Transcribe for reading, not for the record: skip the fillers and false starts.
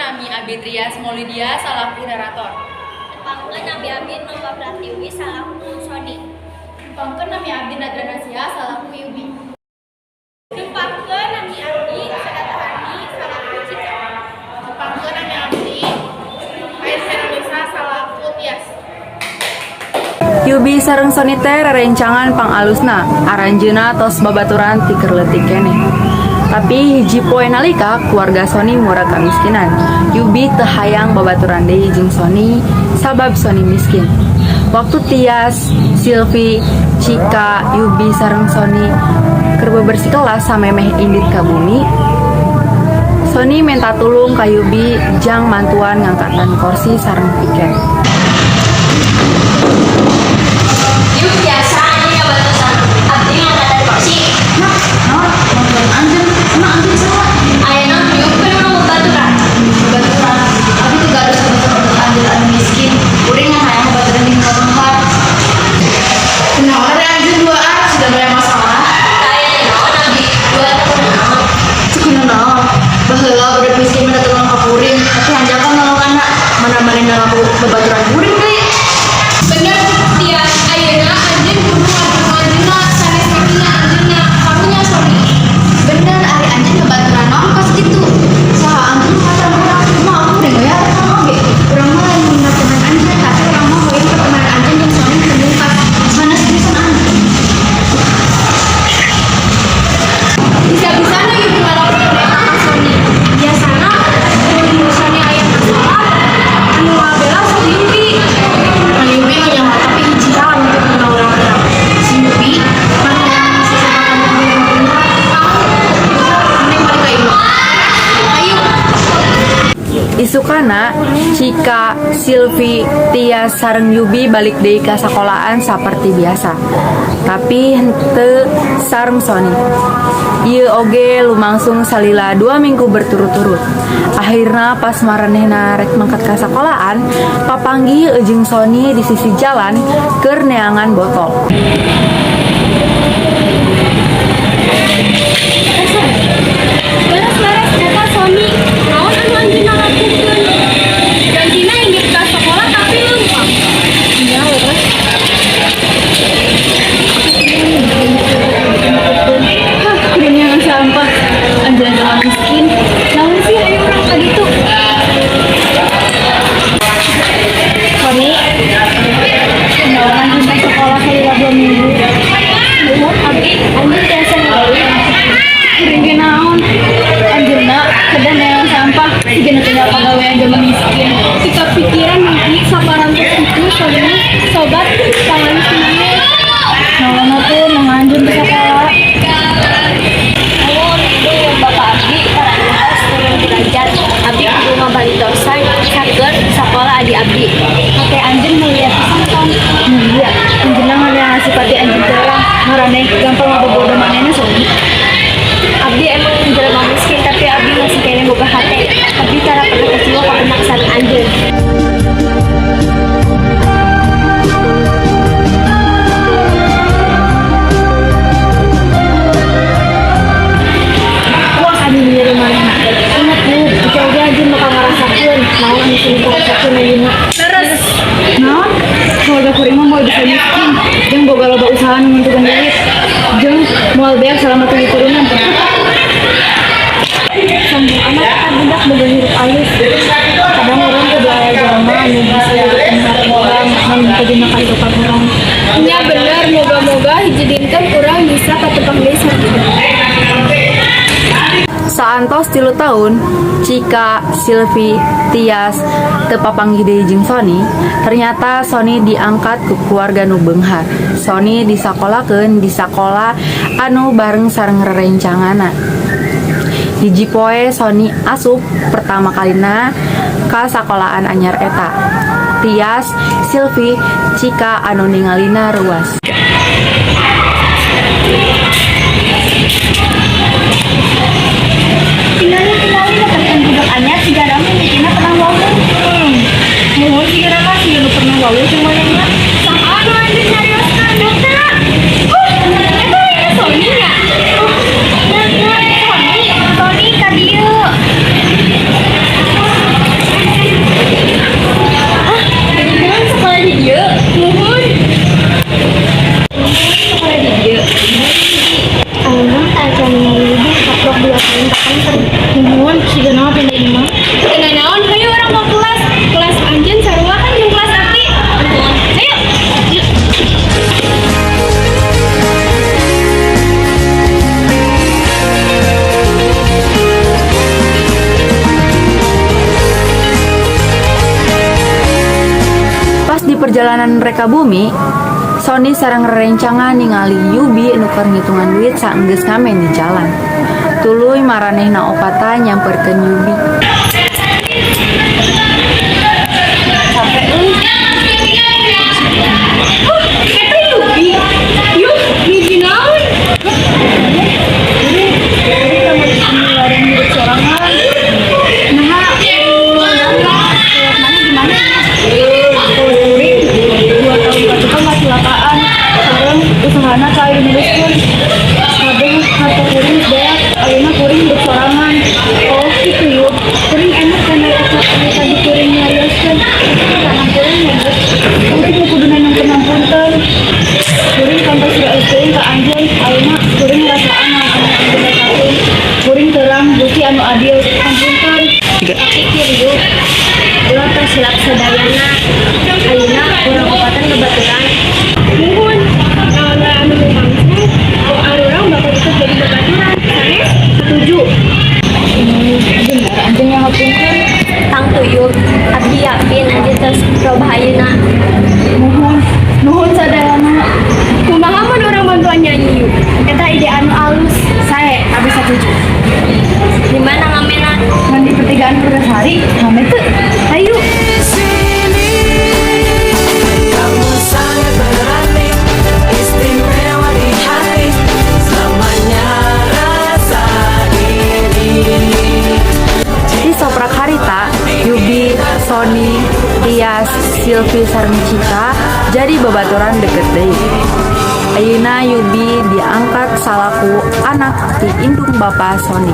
Nami Abi Trias Maulidia salaku narator. Tepangkeun nami Abi Nova Pratiwi salaku Sony. Tepangkeun nami Abi Nadra Nasia salaku Yubi. Tepangkeun nami Abi Sadatahani salaku Cika. Tepangkeun nami Abdi Ain Herunisa salaku Tias. Yubi sareng Sony teh rerencangan pangalusna, aranjeuna tos babaturan ti keur leutik keneh. Tapi hiji poe nalika keluarga Sony murag kamiskinan. Yubi teu hayang babaturan deui jeung Sony sabab Sony miskin. Waktu Tias, Silvi, Cika, Yubi sareng Sony keur bebersih kelas samemeh indit ka bumi, Sony menta tulung ka Yubi jang mantuan ngangkatan kursi sareng piket. Yuk biasa ini ngabatusan abdi ngangkatan kursi. Nah, naon? Nonton anjeun, emang anjeun saha? Ayeuna yuk kudu babaturan. Babaturan. Abdi teu gaduh sabaturan untuk anjeun anu miskin. Kuring ngan hayang babaturan jeung nu beunghar. Kunaon ari anjeun duaan sudah banyak masalah. Aya naon abdi dua tahun naon. Cuk naon? Baheula budak miskin mah datang ka kuring, tapi hanjakal nolong anak. Mana manehna ngaku babaturan kuring deui. Bener Tias, ayeuna anjeun kudu ngadukung anjeunna sanes ngahina anjeunna. Karunya Sony. Bener ari anjeun babaturan naon kos kitu. Saha anjeun babaturan urang, kumaha kuring we urang oge. Urang mah lain ngina teman anjeun, tapi urang mah hoyong pertemanan anjeun jeung Sony teu sanes pisan anjeun. Bisa-bisana Yubi ngalakukeun eta ka Sony. Biasana mun Sony aya masalah anu ngabela sok Yubi. Nah, Yubi mah nyaho tapi hiji hal anu teu pernah urang kenal. Si Yubi mana yang sesama kamu yang beunghar. Mending balik ka imah. Ayo. Isukana, Cika, Silvi, Tias sareng Yubi balik deui ka sakolaan saperti biasa. Tapi henteu sareng Sony. Ieu oge lumangsung salila 2 minggu berturut-turut. Akhirna pas maranehna rek mangkat ka sakolaan, papanggih jeung Sony di sisi jalan keur neangan botol. Beres-beres eta Sony, naon anu anjeunna lakukeun? Janjina indit ka sekolah tapi leumpang. Nya leres. Hah, kuring neangan sampah. Anjeun jelema miskin. Naon sih ayo urang ka ditu? Sony, naon anjeun teh sekolah salila 2 minggu. Nuhun abdi, anjeun tiasa ngagawe. Kuring ge naon? Anjeunna kedah neangan sampah, sigana tinggal pagawean jelema miskin. Sikap pikiran mungkin saparantos itu Sony sobat pangalus maneh. Naon atuh mah anjeun teu sakola. Nuhun ibu bapak abdi parantos turun derajat. Abdi kudu ngabalitosan sakeun sakola adi abdi. Hate anjeun mulia pisan Son. Mulia, anjeunna nganeangan sipati anjeun teh urang. Maraneh gampang ngabobodo manehna Sony. Abdi emang jelema miskin tapi abdi masih keneh boga hate. Abdi tara pernah kecewa ka pemaksaan anjeun. Puas anjeun nyeri manehna. Ingat bu, jika oge anjeun bakal ngarasakeun naon anu sering karasakeun ayeuna. Terus Naon? Keluarga kuring mah moal bisa miskin, jeung boga loba usaha nu nguntukeun duit, jeung moal beak selama 7 turunan. Sombong amat eta budak boga hirup alus. Kadang urang kudu aya jelema anu bisa jadi beunghar urang, anu teu dina kahirupan urang. Nya bener, moga-moga hiji dinten urang bisa katepang deui sareng. Saantos 3 tahun, Cika, Silvi, Tias teu papanggih deui jeung Sony. Ternyata Sony diangkat ku keluarga nu beunghar. Sony disakolakeun di sakola anu bareng sareng rerencanganna. Hiji poe Sony asup pertama kalina ka sakolaan anyar eta. Tias, Silvi, Cika anu ningalina ruas. Tingali-tingali netepan budak anyar sigana mimitina pernah wawuh. Nuhun sigana mah siga nu pernah wawuh jeung manehna. Saha anu anjeun nyarioskeun eta? Eta lainna Sony nya? Sony, Sony ka dieu. Perjalanan rek ka bumi, Sony sareng rerencangan ningali Yubi nu keur ngitungan duit saenggeus ngamen di jalan. Tuluy maranehna opatan nyamperkeun Yubi. Capek euy. Eta Yubi. Yuh, mimpi naon? Kuring kamari hidup sorangan. Nah, mana gimana ya? Kuring 2 tahun ka kecelakaan. Sareng usahana kayu neruskeun. Kabeh harta kuring beak, ayeuna kuring hidup sorangan. Oh, gitu yuk. Kuring enak kana eta anu tadi kuring nyarioskeun. Karena kuring nyebut mungkin nu kudu nanyangkeun punten. Kuring kantos teuing ka anjeun, ayeuna kuring ngrasaan naon anu anjeun rasakeun. Kuring terang Gusti anu adil. Hapunten. Tapi kieu yuk. Ulah tos hilap sadayana. Ayeuna urang opatan babaturan. Muhun, naon wae anu mangsa, urang bakal ikut jadi babaturan. Sanes? Setuju. Bener anjeun yang hapunten. Tangtu yuk. Abdi yakin anjeun tos robah ayeuna. Nuhun, nuhun sadayana. Kumaha mun urang bantuan nyanyi yuk? Eta ide anu alus. Sae, abdi satuju. Di mana ngamenna? Ngan di pertigaan Purwasari, rame teu? Hayu. Kamu sangat berarti, istimewa di hati, selamanya rasa ini. Di soprak harita, Yubi, Sony, Tias, Silvi sareng Cika jadi babaturan deket deui. Ayeuna Yubi diangkat salaku anak ti indung bapa Sony.